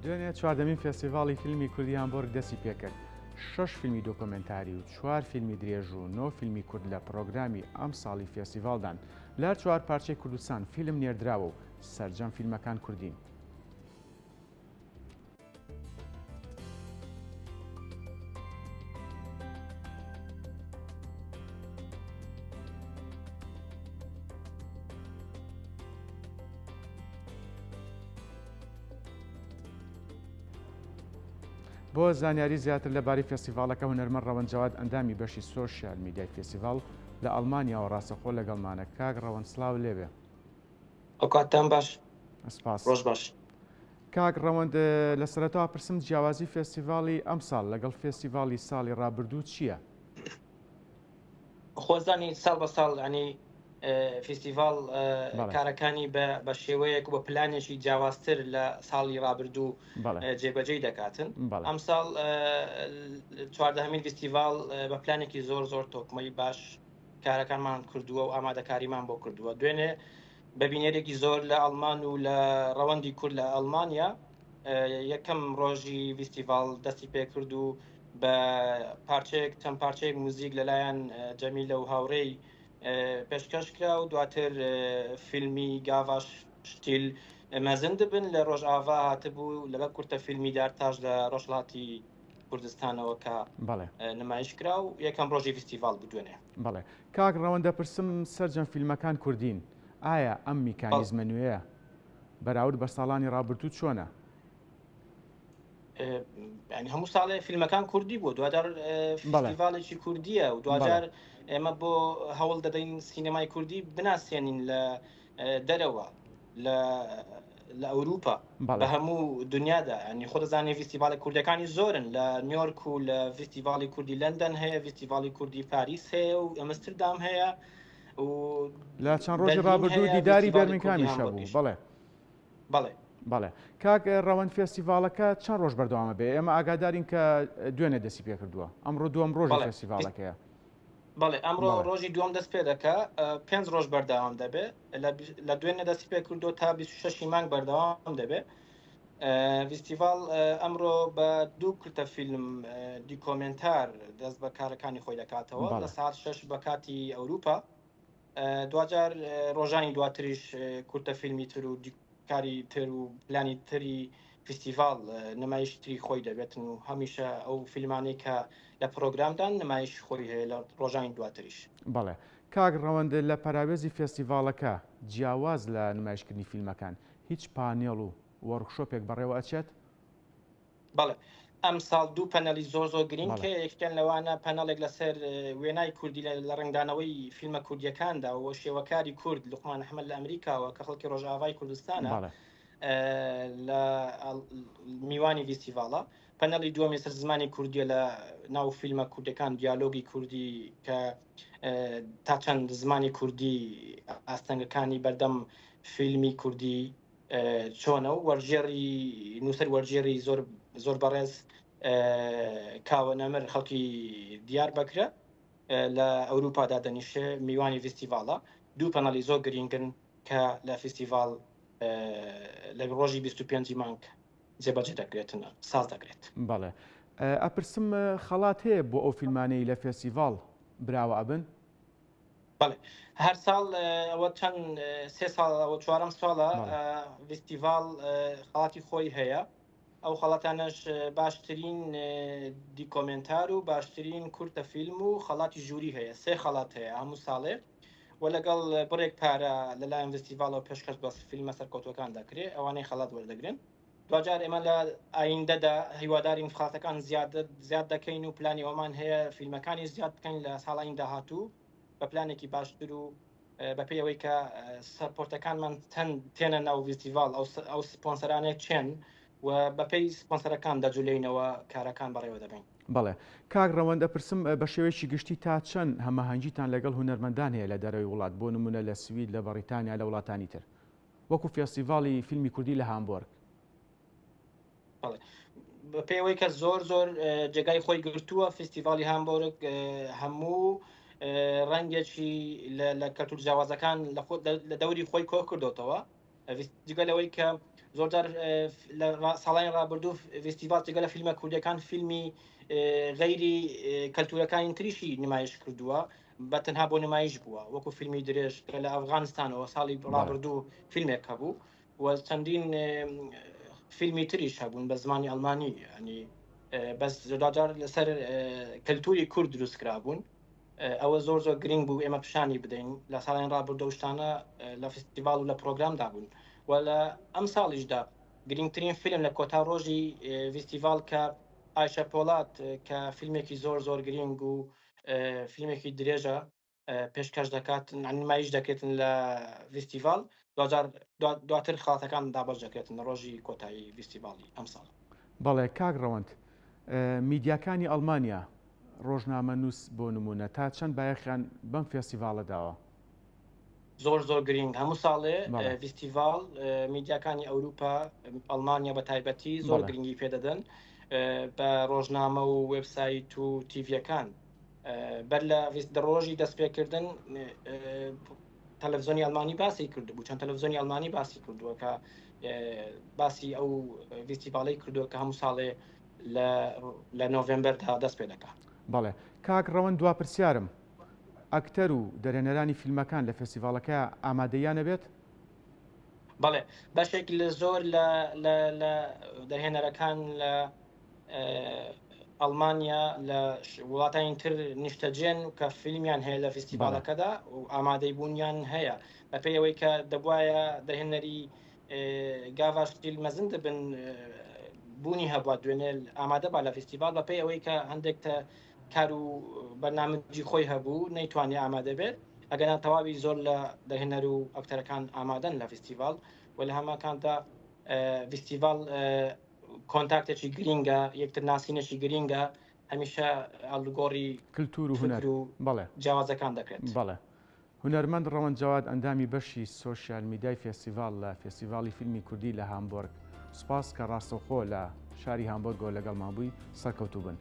دوێنێ چواردەمین فێستیڤاڵی فیلمی کوردی هامبۆرگ دەستی پێکرد. شەش فیلمی دۆکۆمێنتاری و چوار فیلمی درێژ و نۆ فیلمی کورت لە پڕۆگرامی ئەمساڵی فێستیڤاڵدان. لە هەر چوار پارچەی کوردستان فیلم نێردراوە و سەرجەم فیلمەکان کوردین. بۆ زانیاری زیاتر لەبارەی فێستیڤاڵەکە هونەرمەند ڕەوەند جەواد ئەندامی بەشی سۆشیال میدیای فێستیڤاڵ لە ئەڵمانیاوە ڕاستەخۆ لەگەڵمانە کاک ڕەوەند سڵاو لێبێ. ئەوکاتتان باش. سپاس. ڕۆژ باش. کاک ڕەوەند لە سەرەتاوە پرسم جیاوازی فێستیڤاڵی ئەمساڵ لەگەڵ فێستیڤاڵی ساڵی ڕابردوو چییە؟ خۆزانی ساڵ بە ساڵ ینی فیستیڤاڵ کارەکانی بە شێوەیەک بە پلانێکی جیاوازتر لە ساڵی ڕابردوو جێبەجێی دەکاتن ئەم ساڵ چواردەهمین فیستیڤاڵ بە پلانێکی زۆر زۆر تۆکمەی باش کارەکانمان کردووە و ئامادەکاریمان بۆ کردووە دوێنێ بە بینەرێکی زۆر لە ئەڵمان و لە ڕەوەندی کورد لە ئەڵمانیا یەکەم ڕۆژی فیستیڤاڵ دەستی پێکرد و بە پارچەیەک چەند پارچەیەک موزیک لەلایەن جەمیلە و هاوڕێی پێشکەش کرا و دواتر فیلمی گاڤاش شتیل مەزن دبن لە ڕۆژئاڤا هاتبوو لەگەڵ کورتە فیلمی دارتاش لە ڕۆژهەڵاتی کوردستانەوە کە نمایش کرا و یەکەم ڕۆژی فیستیڤاڵ بوو دوێنێ. بەڵێ کاک ڕەوەند دەپرسم سەرجەم فیلمەکان کوردین ئایا ئەم میکانیزمە نوێیە بەراورد بە ساڵانی ڕابردوو چۆنە؟ ینی هەموو ساڵێ فیلمەکان کوردی بوو دوجار فیستیڤالێکی کوردیە و دوجار ئێمە بۆ هەوڵ دەدەین سینەمای کوردی بناسیێنین لە دەرەوە لە لە ئەوروپا بە هەموو دنیادا ینی خۆ دەزانانی فیستیڤالە کوردەکانی زۆرن لە نیویۆرک و لە فیستیڤالی کوردی لەندەن هەیە فیستیڤالی کوردی پاریس هەیە و ئەمستردام هەیە و لە چەند ڕۆژی ڕابردوو دیداری بێرمینگهامیش هەبوو بەڵێ بەڵێ. بەڵێ کاک ڕەوەند فێستیڤاڵەکە چەند ڕۆژ بەردەوامە بێ ئێمە ئاگادارین کە دوێنێ دەستی پێکردووە ئەمڕۆ دووەم ڕۆژی فێستیڤاڵەکەیە. بەڵێ ئەمڕۆ ڕۆژی دووەم دەست پێ دەکا پێنج ڕۆژ بەردەوام دەبێ لە دوێنێ دەستی پێ کردو تا 26 مانگ بەردەوام دەبێ فیستیڤاڵ ئەمڕۆ بە دوو کورتە فیلم دیکۆمێنتار دەست بە کارەکانی خۆی دەکاتەوە لە ساعت شش بە کاتی ئەوروپا دواجار ڕۆژانی دواتریش کورتە فیلمی تر و کاری تر و پلانی تری فیستیڤاڵ نمایش تری خۆی دەبێتن و هەمیشە ئەو فیلمانەی کە لە پرۆگرامدان نمایش خۆی هەیە لە ڕۆژانی دواتریش. بەڵێ کاک ڕەوەند لە پەراوێزی فێستیڤاڵەکە جیاواز لە نمایشکردنی فیلمەکان هیچ پانێڵ و وۆرکشۆپێک بەڕێوە ئەچێت؟ بەڵێ ئەمساڵ دوو پەنەلی زۆر زۆر گرینگ هەیە یەکیان لەوانە پەنەڵێک لەسەر وێنای کوردی لە ڕەنگدانەوەی فیلمە کوردیەکاندا و شێوەکاری کورد لوقمان ئەحمەد لە ئەمریکاوە کە خەڵکی ڕۆژئاڤای کوردستانە لە میوانی فیستیڤاڵە پەنەلی دووەم لەسەر زمانی کوردیە لە ناو فیلمە کوردەکان دیالۆگی کوردی کە تا چەند زمانی کوردی ئاستەنگەکانی بەردەم فیلمی کوردی چۆنە و وەرگێڕی نووسەر وەرگێڕی زۆر زۆر بەڕێز کاوە نەمر خەڵکی دیار بەکرە لە ئەوروپا دادەنیشێ میوانی فیستیڤاڵە دوو پەنەڵی زۆر گرینگن کە لە فیستیڤاڵ لە ڕۆژی 25 مانگ جێبەجێ دەکرێتن ساز دەکرێت. بەڵێ ئەپرسم خەڵات هەیە بۆ ئەو فیلمانەی لە فێستیڤاڵ براوە ئەبن؟ بەڵێ هەر ساڵ ئەوە چەند سێ ساڵ ئەوە چوارەم ساڵە فیستیڤاڵ خەڵاتی خۆی هەیە ئەو خەڵاتانەش باشترین دیکۆمێنتار و باشترین کورتە فیلم و خەڵاتی ژووری هەیە سێ خەڵات هەیە هەموو ساڵێ و لەگەڵ بڕێک پارە لەلایەن فیستیڤاڵەوە پێشکەش بە فیلمە سەرکەوتوەکان دەکرێت ئەوانەی خەڵات وەردەگرن دواجار ئێمە لە ئایندەدا هیوادارین خەڵاتەکان زیاد دەکەین و پلانی ئەومان هەیە فیلمەکانی زیاد بکەین لە ساڵانی داهاتوو بە پلانێکی باشتر و بەپێی ئەوەی کە سەپۆرتەکانمان چەند تێنە ناو فیستیڤاڵ ئەو سپۆنسەرانێک چێن و بەپێی سپۆنسەرەکان دەجولێینەوە کارەکان بەڕێوە دەبەین. بەڵێ کاک ڕەوەند ئەپرسم بە شێوەیەکی گشتی تا چەند هەماهەنگیتان لەگەڵ هونەرمەندان هەیە لە دەرەوەی وڵات بۆ نمونە لە سوید لە بەڕیتانیا لە وڵاتانی تر؟ وەکو فێستیڤاڵی فیلمی کوردی لە هامبۆرگ. بەڵێ بەپێی ئەوەی کە زۆر زۆر جێگای خۆی گرتووە فیستیڤاڵی هامبۆرگ هەموو ڕەنگێکی لە کەلتور جیاوازەکان لە دەوری خۆی کۆ کردوتەوە. جگە لەوەی کە زۆرجار لە ساڵانی ڕابردوو فیستیڤاڵ جگە لە فیلمە کوردەکان فیلمی غەیری کەلتورەکانی تریشی نمایش کردووە بە تەنها بۆ نمایش بووە وەکو فیلمی درێژ کە لە ئەفغانستانەوە ساڵی ڕابردوو فیلمێک هەبوو و چەندین فیلمی تریش هەبوون بە زمانی ئەڵمانی ینی بەس زۆرجار لەسەر کەلتوری کورد دروست کرابوون ئەوە زۆر زۆر گرنگ بوو ئێمە پیشانی بدەین لە ساڵانی ڕابردوو ئەو شتانە لە فستیڤاڵ و لە پرۆگرامدا بوون و لە ئەم ساڵیشدا گرنگترین فیلم لە کۆتا ڕۆژی فستیڤاڵ کە ئایشە پۆڵات کە فیلمێکی زۆر زۆر گرنگ و فیلمێکی درێژە پێشکەش دەکات نمایش دەکرێتن لە فستیڤاڵ دوجار دواتر خەڵاتەکان دابەش دەکرێتن لە ڕۆژی کۆتایی فستیڤاڵی ئەمساڵ. بەڵێ کاک ڕەوەند میدیاکانی ئەڵمانیا ڕۆژنامەنووس بۆ نموونە تا چەند بایەخیان بەم فێستیڤاڵە داوە؟ زۆر زۆر گرینگ هەموو ساڵێ فیستیڤاڵ میدیاکانی ئەوروپا ئەڵمانیا بە تایبەتی زۆر گرنگی پێدەدەن بە ڕۆژنامە و وێبسایت و تیڤەکان بەر لە ڕۆژی دەستپێکردن تەلەڤزیۆنی ئەلمانی باسی کردبوو چەند تەلەڤزیۆنی ئەلمانی باسی کردووە کە باسی ئەو فیستیڤاڵی کردووە کە هەموو ساڵێ لە نۆڤێمبەردا دەست پێ دەکات. بەڵێ کاک ڕەوەند دوا پرسیارم ئەکتەر و دەرهێنەرانی فیلمەکان لە فێستیڤاڵەکە ئامادەییان ئەبێت؟ بەڵێ بەشێک لە زۆر لە لە دەرهێنەرەکان لە ئەڵمانیا لە وڵاتانی تر نیشتەجێن کە فیلمیان هەیە لە فیستیڤاڵەکەدا و ئامادەی بوونیان هەیە بەپێی ئەوەی کە دەبواە دەرهێنەری گاڤا شتیل مەزن دەبن بوونی هەبووە دوێنێ ئامادە با لە فیستیڤاڵ بەپێی ئەوەی کە هەندێک کار و بەرنامەجی خۆی هەبوو نەیتوانی ئامادە بێت ئەگەنا تەواوی زۆر لە دەرهێنەر و ئەکتەرەکان ئامادەن لە فیستیڤاڵ و لە هەماکاندا فیستیڤاڵ کۆنتاکتێکی گرینگە یەکتر ناسینێکی گرینگە هەمیشە ئاڵوگۆڕی کللتور و هونەر و بەڵێ جیاوازەکان دەکرێت بەڵێ هونەرمەند ڕەوەند جەواد ئەندامی بەشی سۆشیال میدیای فێستیڤاڵ لە فێستیڤاڵی فیلمی کوردی لە هامبۆرگ سوپاس کە ڕاستەوخۆ لە شاری هامبۆرگەوە لەگەڵمان بووی سەرکەوتوو بن.